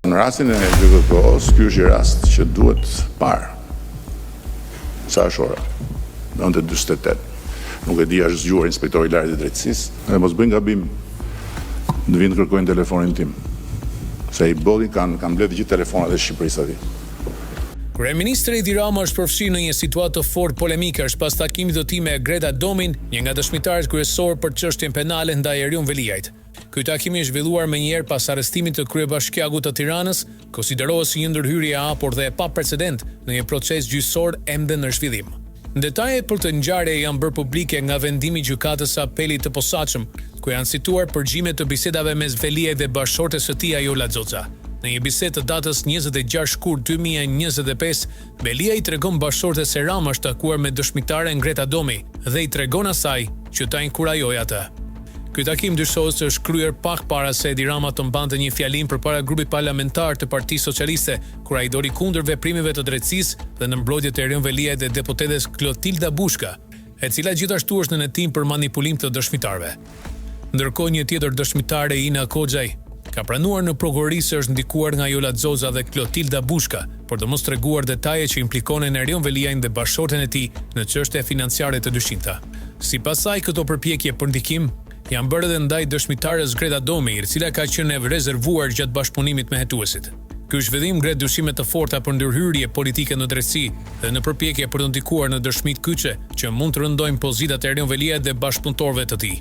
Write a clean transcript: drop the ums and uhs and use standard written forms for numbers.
Në rastin e GJKKO-së, ky është një rast që duhet parë. Sa është ora? 9:48. Nuk e di a është zgjuar inspektori i lartë i drejtësisë. Dhe mos bëjnë gabim të vijnë të kërkojnë telefonin tim. Se i bollin kanë kanë mbledhë gjithë telefonat e Shqipërisë atje. Kryeministri Edi Rama është përfshirë në një situatë të fortë polemikash pas takimit të tij me Greta Domin, një nga dëshmitarët kryesorë për çështjen penale ndaj Erion Veliajt. Ky takim i zhvilluar menjëherë pas arrestimit të kryebashkiakut të Tiranës, konsiderohet si një ndërhyrje e hapur dhe e paprecedentë në një proces gjyqësor ende në zhvillim. Detajet për këtë ngjarje janë bërë publike nga vendimi i Gjykatës së Apelit të Posaçëm, ku janë cituar përgjime të bisedave mes Veliajt dhe bashkëshortes së tij Ajola Xoxa. Në një bisedë të datës 26 shkurt 2025, Veliaj i tregon bashkëshortes se Rama është takuar me dëshmitaren Greta Domi dhe i tregon asaj që ta inkurajojë atë. Ky takim dyshohet se është kryer pak para se Edi Rama të mbante një fjalim përpara grupit parlamentar të Partisë Socialiste, kur ai doli kundër veprimeve të drejtësisë dhe në mbrojtje të Erion Veliajt dhe deputetes Klotilda Bushka, e cila gjithashtu është nën hetim për manipulim të dëshmitarëve. Ndërkohë një tjetër dëshmitare Ina Koxhaj ka pranuar në prokurori se është ndikuar nga Jola Xoxa dhe Klotilda Bushka për të mos treguar detaje që implikonin Erion Veliajn dhe bashkëshorten e tij në çështje financiare të dyshimta. Sipas saj, këto përpjekje për ndikim janë bërë edhe ndaj dëshmitares Greta Domi, e cila ka qenë e rezervuar gjatë bashkëpunimit me hetuesit. Ky zhvillim ngre dyshime të forta për ndërhyrje politike në drejtësi dhe në përpjekje për të ndikuar në dëshmitë kyçe që mund të rëndojnë pozitat e Erion Veliajt dhe bashkëpunëtorëve të tij.